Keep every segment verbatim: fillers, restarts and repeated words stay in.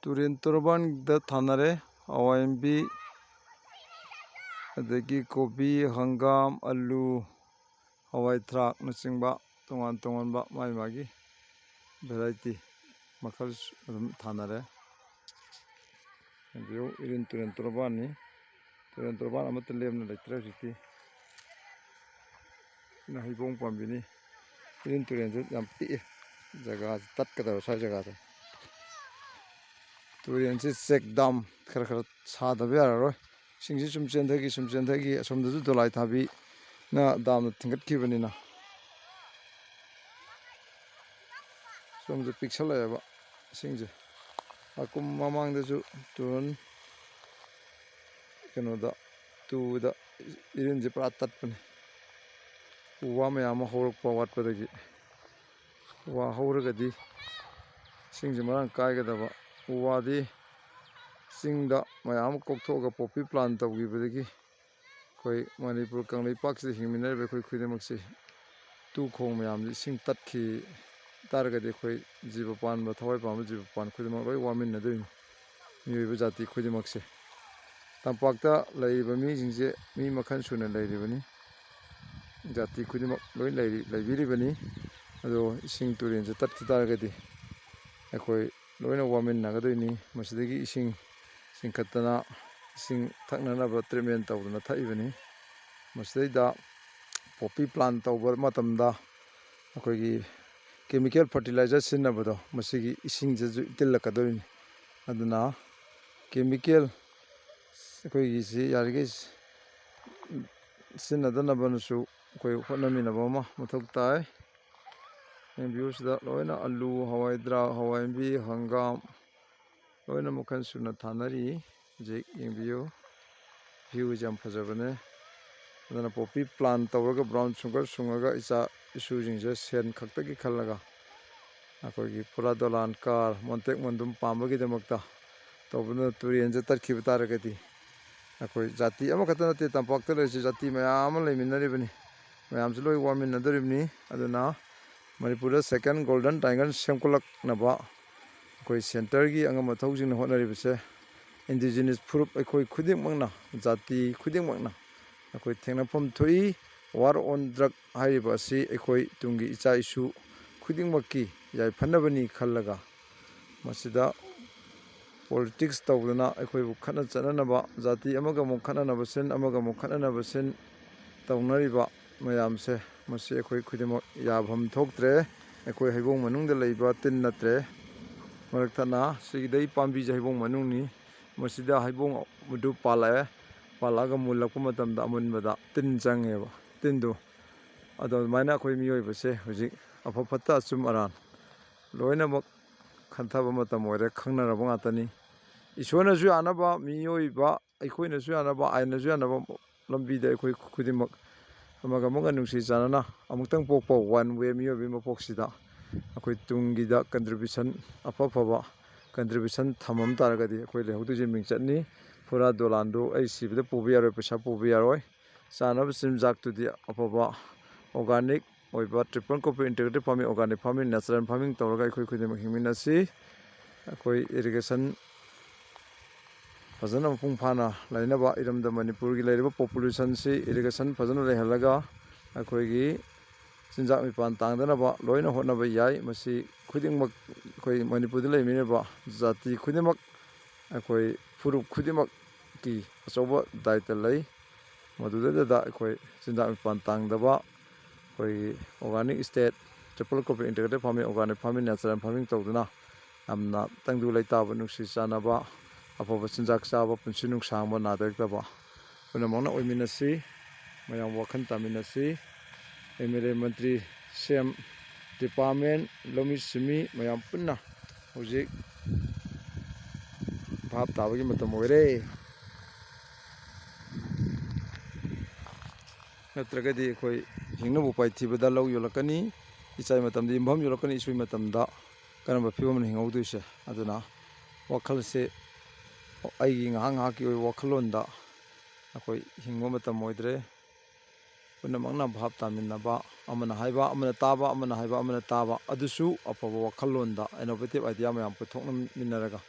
ꯇꯨꯔꯦꯟ ꯇꯣꯔꯕꯥꯟꯗ ꯊꯥꯅꯔꯦ꯫ ꯍꯋꯥꯏ ꯃꯨꯕꯤ, ꯑꯗꯒꯤ ꯀꯣꯕꯤ, ꯍꯪꯒꯥꯝ, ꯑꯂꯨ, ꯍꯋꯥꯏ ꯊ꯭ꯔꯥꯛꯅꯆꯤꯡꯕ ꯇꯣꯉꯥꯟ ꯇꯣꯉꯥꯟꯕ ꯃꯥꯒꯤ ꯃꯥꯒꯤ variety ꯃꯈꯜ ꯑꯗꯨꯝ ꯊꯥꯅꯔꯦ꯫ ꯌꯦꯡꯕꯤꯌꯨ, ꯏꯔꯤꯟ ꯇꯨꯔꯦꯟ ꯇꯣꯔꯕꯥꯟꯅꯤ꯫ ꯇꯨꯔꯦꯟ ꯇꯣꯔꯕꯥꯟ ꯑꯃꯠꯇ ꯂꯦꯝꯅ ꯂꯩꯇ꯭ꯔꯦ ꯍꯧꯖꯤꯛꯇꯤ꯫ ꯁꯤꯅ ꯍꯩꯕꯣꯡ ꯄꯥꯝꯕꯤꯅꯤ꯫ ꯏꯔꯤꯟ ꯇꯨꯔꯦꯟꯁꯨ ꯌꯥꯝ ꯄꯤꯛꯑꯦ, ꯖꯒꯥꯁꯤ ꯇꯠꯀꯗꯕ ꯁ꯭ꯋꯥꯏ ꯖꯒꯥꯁꯦ꯫ ꯇꯨꯔꯦꯟꯁꯤ check dam ꯈꯔ ꯈꯔ ꯁꯥꯗꯕ ꯌꯥꯔꯔꯣꯏ꯫ ꯏꯁꯤꯡꯁꯤ ꯁꯨꯝ ꯆꯦꯟꯊꯈꯤ, ꯁꯨꯝ ꯆꯦꯟꯊꯈꯤ, ꯑꯁꯣꯝꯗꯁꯨ ꯗꯣꯂꯥꯏ ꯊꯥꯕꯤꯅ ꯗꯥꯝꯅ ꯊꯤꯡꯒꯠꯈꯤꯕꯅꯤꯅ ꯁꯣꯝꯁꯦ ꯄꯤꯛꯁꯜꯂꯛꯑꯦꯕ ꯏꯁꯤꯡꯁꯦ꯫ ꯑꯀꯨꯝ ꯃꯃꯥꯡꯗꯁꯨ ꯇꯨꯔꯦꯟ ꯀꯩꯅꯣꯗ, ꯇꯨꯗ ꯏꯔꯤꯟꯁꯦ ꯄꯨꯔꯥ ꯇꯠꯄꯅꯤ꯫ ꯎ ꯋꯥ ꯃꯌꯥꯝ ꯑꯃ ꯍꯧꯔꯛꯄ ꯋꯥꯠꯄꯗꯒꯤ꯫ ꯎ ꯋꯥ ꯍꯧꯔꯒꯗꯤ ꯏꯁꯤꯡꯁꯦ ꯃꯔꯥꯡ ꯀꯥꯏꯒꯗꯕ꯫ ꯎ ꯋꯥꯗꯤ ꯆꯤꯡꯗ ꯃꯌꯥꯝ ꯑꯃ ꯀꯣꯛꯊꯣꯛꯑꯒ poppy plant ꯇꯧꯈꯤꯕꯗꯒꯤ ꯑꯩꯈꯣꯏ ꯃꯅꯤꯄꯨꯔ ꯀꯪꯂꯩꯄꯥꯛꯁꯤꯗ ꯍꯤꯡꯃꯤꯟꯅꯔꯤꯕ ꯑꯩꯈꯣꯏ ꯈꯨꯗꯤꯡꯃꯛꯁꯤ ꯇꯨ ꯈꯣꯡ ꯃꯌꯥꯝꯁꯤ ꯏꯁꯤꯡ ꯇꯠꯈꯤ ꯇꯥꯔꯒꯗꯤ ꯑꯩꯈꯣꯏ ꯖꯤꯕ ꯄꯥꯟꯕ, ꯊꯋꯥꯏ ꯄꯥꯟꯕ ꯖꯤꯕ ꯄꯥꯟ ꯈꯨꯗꯤꯡꯃꯛ ꯂꯣꯏ ꯋꯥꯃꯤꯟꯅꯗꯣꯏꯅꯤ꯫ ꯃꯤꯑꯣꯏꯕ ꯖꯥꯇꯤ ꯈꯨꯗꯤꯡꯃꯛꯁꯦ꯫ ꯇꯝꯄꯥꯛꯇ ꯂꯩꯔꯤꯕ ꯃꯤꯁꯤꯡꯁꯦ ꯃꯤ ꯃꯈꯜ ꯁꯨꯅ ꯂꯩꯔꯤꯕꯅꯤ꯫ ꯖꯥꯇꯤ ꯈꯨꯗꯤꯡꯃꯛ ꯂꯣꯏ ꯂꯩꯔꯤ, ꯂꯩꯕꯤꯔꯤꯕꯅꯤ꯫ ꯑꯗꯣ ꯏꯁꯤꯡ ꯇꯨꯔꯦꯟꯁꯦ ꯇꯠꯈꯤ ꯇꯥꯔꯒꯗꯤ ꯑꯩꯈꯣꯏ ꯂꯣꯏꯅ ꯋꯥꯃꯤꯟꯅꯒꯗꯣꯏꯅꯤ꯫ ꯃꯁꯤꯗꯒꯤ ꯏꯁꯤꯡ ꯆꯤꯡꯈꯠꯇꯅ ꯏꯁꯤꯡ ꯊꯛꯅꯅꯕ treatment ꯇꯧꯗꯅ ꯊꯛꯏꯕꯅꯤ꯫ ꯃꯁꯤꯗꯩꯗ poppy plant ꯇꯧꯕ ꯃꯇꯝꯗ ꯑꯩꯈꯣꯏꯒꯤ chemical fertilizer ꯁꯤꯖꯤꯟꯅꯕꯗꯣ, ꯃꯁꯤꯒꯤ ꯏꯁꯤꯡꯁꯤꯁꯨ ꯏꯠꯇꯤꯜꯂꯛꯀꯗꯣꯔꯤꯅꯤ꯫ ꯑꯗꯨꯅ chemical ꯑꯩꯈꯣꯏꯒꯤꯁꯤ ꯌꯥꯔꯤꯈꯩ ꯁꯤꯖꯤꯟꯅꯗꯅꯕꯅꯁꯨ ꯑꯩꯈꯣꯏ ꯍꯣꯠꯅꯃꯤꯟꯅꯕ ꯑꯃ ꯃꯊꯧ ꯇꯥꯏ꯫ ꯌꯦꯡꯕꯤꯌꯨ, ꯁꯤꯗ ꯂꯣꯏꯅ ꯑꯂꯨ, ꯍꯋꯥꯏ ꯊ꯭ꯔꯥꯛ, ꯍꯋꯥꯏ ꯃꯨꯕꯤ, ꯍꯪꯒꯥꯝ ꯂꯣꯏꯅ ꯃꯈꯜ ꯁꯨꯅ ꯊꯥꯅꯔꯤ꯫ ꯍꯧꯖꯤꯛ ꯌꯦꯡꯕꯤꯌꯨ, viewꯁꯦ ꯌꯥꯝ ꯐꯖꯕꯅꯦ꯫ ꯑꯗꯨꯅ poppy plant ꯇꯧꯔꯒ brown sugar ꯁꯨꯡꯉꯒ ꯏꯆꯥ ꯏꯁꯨꯁꯤꯡꯁꯦ ꯁꯦꯟ ꯈꯛꯇꯒꯤ ꯈꯜꯂꯒ ꯑꯩꯈꯣꯏꯒꯤ ꯐꯨꯔꯥ ꯗꯣꯂꯥꯟ, ꯀꯥꯔ, ꯃꯣꯟꯇꯦꯛ ꯃꯣꯟꯗꯨꯝ ꯄꯥꯝꯕꯒꯤꯗꯃꯛꯇ ꯇꯧꯕꯅ ꯇꯨꯔꯦꯟꯁꯦ ꯇꯠꯈꯤꯕ ꯇꯥꯔꯒꯗꯤ ꯑꯩꯈꯣꯏ ꯖꯥꯇꯤ ꯑꯃꯈꯛꯇ ꯅꯠꯇꯦ, ꯇꯝꯄꯥꯛꯇ ꯂꯩꯔꯤꯁꯦ ꯖꯥꯇꯤ ꯃꯌꯥꯝ ꯑꯃ ꯂꯩꯃꯤꯟꯅꯔꯤꯕꯅꯤ꯫ ꯃꯌꯥꯝꯁꯨ ꯂꯣꯏ ꯋꯥꯃꯤꯟꯅꯗꯣꯔꯤꯕꯅꯤ꯫ ꯑꯗꯨꯅ ꯃꯅꯤꯄꯨꯔꯗ second Golden Triangle ꯁꯦꯝꯒꯠꯂꯛꯅꯕ ꯑꯩꯈꯣꯏ ꯑꯩꯈꯣꯏ centreꯒꯤ ꯑꯉꯝ ꯑꯊꯧꯁꯤꯡꯅ ꯍꯣꯠꯅꯔꯤꯕꯁꯦ indigenous ꯐꯨꯔꯨꯞ ꯑꯩꯈꯣꯏ ꯈꯨꯗꯤꯡꯃꯛꯅ, ꯖꯥꯇꯤ ꯈꯨꯗꯤꯡꯃꯛꯅ ꯑꯩꯈꯣꯏ ꯊꯦꯡꯅꯐꯝ ꯊꯣꯛꯏ꯫ War on drug ꯍꯥꯏꯔꯤꯕ ꯑꯁꯤ ꯑꯩꯈꯣꯏ ꯇꯨꯡꯒꯤ ꯏꯆꯥ ꯏꯁꯨ ꯈꯨꯗꯤꯡꯃꯛꯀꯤ ꯌꯥꯏꯐꯅꯕꯅꯤ ꯈꯜꯂꯒ ꯃꯁꯤꯗ politics ꯇꯧꯗꯅ ꯑꯩꯈꯣꯏꯕꯨ ꯈꯠꯅ ꯆꯠꯅꯅꯕ, ꯖꯥꯇꯤ ꯑꯃꯒ ꯑꯃꯨꯛ ꯈꯠꯅꯅꯕ ꯁꯤꯟ, ꯑꯃꯒ ꯑꯃꯨꯛ ꯈꯠꯅꯅꯕ ꯁꯤꯟ ꯇꯧꯅꯔꯤꯕ ꯃꯌꯥꯝꯁꯦ, ꯃꯁꯤ ꯑꯩꯈꯣꯏ ꯈꯨꯗꯤꯡꯃꯛ ꯌꯥꯐꯝ ꯊꯣꯛꯇ꯭ꯔꯦ꯫ ꯑꯩꯈꯣꯏ ꯍꯩꯕꯣꯡ ꯃꯅꯨꯡꯗ ꯂꯩꯕ ꯇꯤꯟ ꯅꯠꯇ꯭ꯔꯦ꯫ ꯃꯔꯛ ꯊꯠꯅ ꯁꯤꯒꯤꯗꯩ ꯄꯥꯝꯕꯤꯁꯦ ꯍꯩꯕꯣꯡ ꯃꯅꯨꯡꯅꯤ꯫ ꯃꯁꯤꯗ ꯍꯩꯕꯣꯡ ꯑꯗꯨ ꯄꯥꯜꯂꯛꯑꯦ꯫ ꯄꯥꯜꯂꯛꯑꯒ ꯃꯨꯜꯂꯛꯄ ꯃꯇꯝꯗ ꯑꯃꯨꯟꯕꯗ ꯇꯤꯟ ꯆꯪꯉꯦꯕ꯫ ꯇꯤꯟꯗꯨ ꯑꯗꯣ ꯑꯗꯨꯃꯥꯏꯅ ꯑꯩꯈꯣꯏ ꯃꯤꯑꯣꯏꯕꯁꯦ ꯍꯧꯖꯤꯛ ꯑꯐ ꯐꯠꯇ ꯑꯆꯨꯝ ꯑꯔꯥꯟ ꯂꯣꯏꯅꯃꯛ ꯈꯟꯊꯕ ꯃꯇꯝ ꯑꯣꯏꯔꯦ, ꯈꯪꯅꯔꯕ ꯉꯥꯛꯇꯅꯤ꯫ ꯏꯁꯣꯔꯅꯁꯨ ꯌꯥꯅꯕ, ꯃꯤꯑꯣꯏꯕ ꯑꯩꯈꯣꯏꯅꯁꯨ ꯌꯥꯅꯕ, ꯑꯥꯏꯟꯅꯁꯨ ꯌꯥꯅꯕ ꯂꯝꯕꯤꯗ ꯑꯩꯈꯣꯏ ꯈꯨꯗꯤꯡꯃꯛ ꯑꯃꯒ ꯑꯃꯒ ꯅꯨꯡꯁꯤ ꯆꯥꯟꯅꯅ ꯑꯃꯨꯛꯇꯪ ꯄꯣꯛꯄ one way ꯃꯤꯑꯣꯏꯕꯒꯤ ꯃꯄꯣꯛꯁꯤꯗ ꯑꯩꯈꯣꯏ ꯇꯨꯡꯒꯤꯗ contribution, ꯑꯐ ꯑꯐꯕ contribution ꯊꯝꯃꯝ ꯇꯥꯔꯒꯗꯤ ꯑꯩꯈꯣꯏ ꯂꯩꯍꯧꯗꯣꯏꯁꯦ ꯃꯤꯡꯆꯠꯅꯤ꯫ ꯐꯨꯔꯥ ꯗꯣꯂꯥꯟꯗꯨ ꯑꯩ ꯁꯤꯕꯗ ꯄꯨꯕ ꯌꯥꯔꯣꯏ, ꯄꯩꯁꯥ ꯄꯨꯕ ꯌꯥꯔꯣꯏ꯫ ꯆꯥꯅꯕ ꯆꯤꯟꯖꯥꯛꯇꯨꯗꯤ ꯑꯐꯕ organic ꯑꯣꯏꯕ triple crop integrated farming, organic farming, natural farming ꯇꯧꯔꯒ ꯑꯩꯈꯣꯏ ꯈꯨꯗꯤꯡꯃꯛ ꯍꯤꯡꯃꯤꯟꯅꯁꯤ꯫ ꯑꯩꯈꯣꯏ irrigation ꯐꯖꯅ ꯃꯄꯨꯡ ꯐꯥꯅ ꯂꯩꯅꯕ, ꯏꯔꯝꯗꯝ ꯃꯅꯤꯄꯨꯔꯒꯤ ꯂꯩꯔꯤꯕ populationꯁꯤ irrigation ꯐꯖꯅ ꯂꯩꯍꯜꯂꯒ ꯑꯩꯈꯣꯏꯒꯤ ꯆꯤꯟꯖꯥꯛ ꯃꯤꯄꯥꯟ ꯇꯥꯡꯗꯅꯕ ꯂꯣꯏꯅ ꯍꯣꯠꯅꯕ ꯌꯥꯏ꯫ ꯃꯁꯤ ꯈꯨꯗꯤꯡꯃꯛ ꯑꯩꯈꯣꯏ ꯃꯅꯤꯄꯨꯔꯗ ꯂꯩꯃꯤꯟꯅꯕ ꯖꯥꯇꯤ ꯈꯨꯗꯤꯡꯃꯛ, ꯑꯩꯈꯣꯏ ꯐꯨꯔꯨꯞ ꯈꯨꯗꯤꯡꯃꯛꯀꯤ ꯑꯆꯧꯕ ꯗꯥꯏꯇ ꯂꯩ꯫ ꯃꯗꯨꯗꯩꯗꯨꯗ ꯑꯩꯈꯣꯏ ꯆꯤꯟꯖꯥꯛ ꯃꯤꯄꯥꯟ ꯇꯥꯡꯗꯕ, ꯑꯩꯈꯣꯏꯒꯤ organic state, triple crop integrated farming, organic farming, natural farming ꯇꯧꯗꯨꯅ ꯌꯥꯝꯅ ꯇꯪꯗꯨ ꯂꯩꯇꯥꯕ, ꯅꯨꯡꯁꯤ ꯆꯥꯟꯅꯕ, ꯑꯐꯕ ꯆꯤꯟꯖꯥꯛ ꯆꯥꯕ, ꯄꯨꯟꯁꯤ ꯅꯨꯡꯁꯥꯡꯕ, ꯅꯥꯗ ꯌꯦꯛꯇꯕ ꯄꯨꯝꯅꯃꯛꯅ ꯑꯣꯏꯃꯤꯟꯅꯁꯤ꯫ ꯃꯌꯥꯝ ꯋꯥꯈꯜ ꯇꯥꯃꯤꯟꯅꯁꯤ꯫ MLA, ꯃꯟꯇ꯭ꯔꯤ, CM, department, ꯂꯧꯃꯤ ꯁꯤꯟꯃꯤ ꯃꯌꯥꯝ ꯄꯨꯟꯅ ꯍꯧꯖꯤꯛ ꯚꯥꯞ ꯇꯥꯕꯒꯤ ꯃꯇꯝ ꯑꯣꯏꯔꯦ꯫ ꯅꯠꯇ꯭ꯔꯒꯗꯤ ꯑꯩꯈꯣꯏ ꯍꯤꯡꯅꯕ ꯎꯄꯥꯏ ꯊꯤꯕꯗ ꯂꯧ ꯌꯣꯜꯂꯛꯀꯅꯤ, ꯏꯆꯥꯒꯤ ꯃꯇꯝꯗ ꯌꯨꯝꯐꯝ ꯌꯣꯜꯂꯛꯀꯅꯤ, ꯏꯁꯨꯒꯤ ꯃꯇꯝꯗ ꯀꯔꯝꯕ ꯐꯤꯕꯝꯅ ꯍꯤꯡꯍꯧꯗꯣꯏꯁꯦ? ꯑꯗꯨꯅ ꯋꯥꯈꯜꯁꯦ ꯑꯩꯒꯤ ꯉꯥꯏꯍꯥꯛ ꯉꯥꯏꯍꯥꯛꯀꯤ ꯑꯣꯏꯕ ꯋꯥꯈꯜꯂꯣꯟꯗ ꯑꯩꯈꯣꯏ ꯍꯤꯡꯕ ꯃꯇꯝ ꯑꯣꯏꯗ꯭ꯔꯦ꯫ ꯄꯨꯝꯅꯃꯛꯅ ꯚꯥꯞ ꯇꯥꯃꯤꯟꯅꯕ, ꯑꯃꯅ ꯍꯥꯏꯕ ꯑꯃꯅ ꯇꯥꯕ, ꯑꯃꯅ ꯍꯥꯏꯕ ꯑꯃꯅ ꯇꯥꯕ, ꯑꯗꯨꯁꯨ ꯑꯐꯕ ꯋꯥꯈꯜꯂꯣꯟꯗ innovative idea ꯃꯌꯥꯝ ꯄꯨꯊꯣꯛꯃꯤꯟꯅꯔꯒ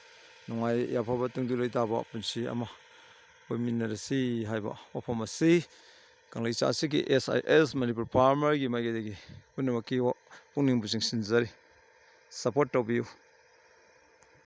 ꯅꯨꯡꯉꯥꯏ ꯌꯥꯏꯐꯕ ꯇꯨꯡꯗ ꯂꯩꯇꯥꯕ ꯄꯨꯟꯁꯤ ꯑꯃ ꯑꯣꯏꯃꯤꯟꯅꯔꯁꯤ ꯍꯥꯏꯕ ꯋꯥꯐꯝ ꯑꯁꯤ ꯀꯪꯂꯩꯆꯥ ꯑꯁꯤꯒꯤ S I S ꯃꯅꯤꯄꯨꯔ ꯐꯥꯔꯃꯔꯒꯤ ꯃꯥꯏꯀꯩꯗꯒꯤ ꯄꯨꯝꯅꯃꯛꯀꯤ ꯋꯥ-, ꯄꯨꯛꯅꯤꯡꯕꯨ ꯆꯤꯡꯁꯤꯟꯖꯔꯤ꯫ Support ꯇꯧꯕꯤꯌꯨ꯫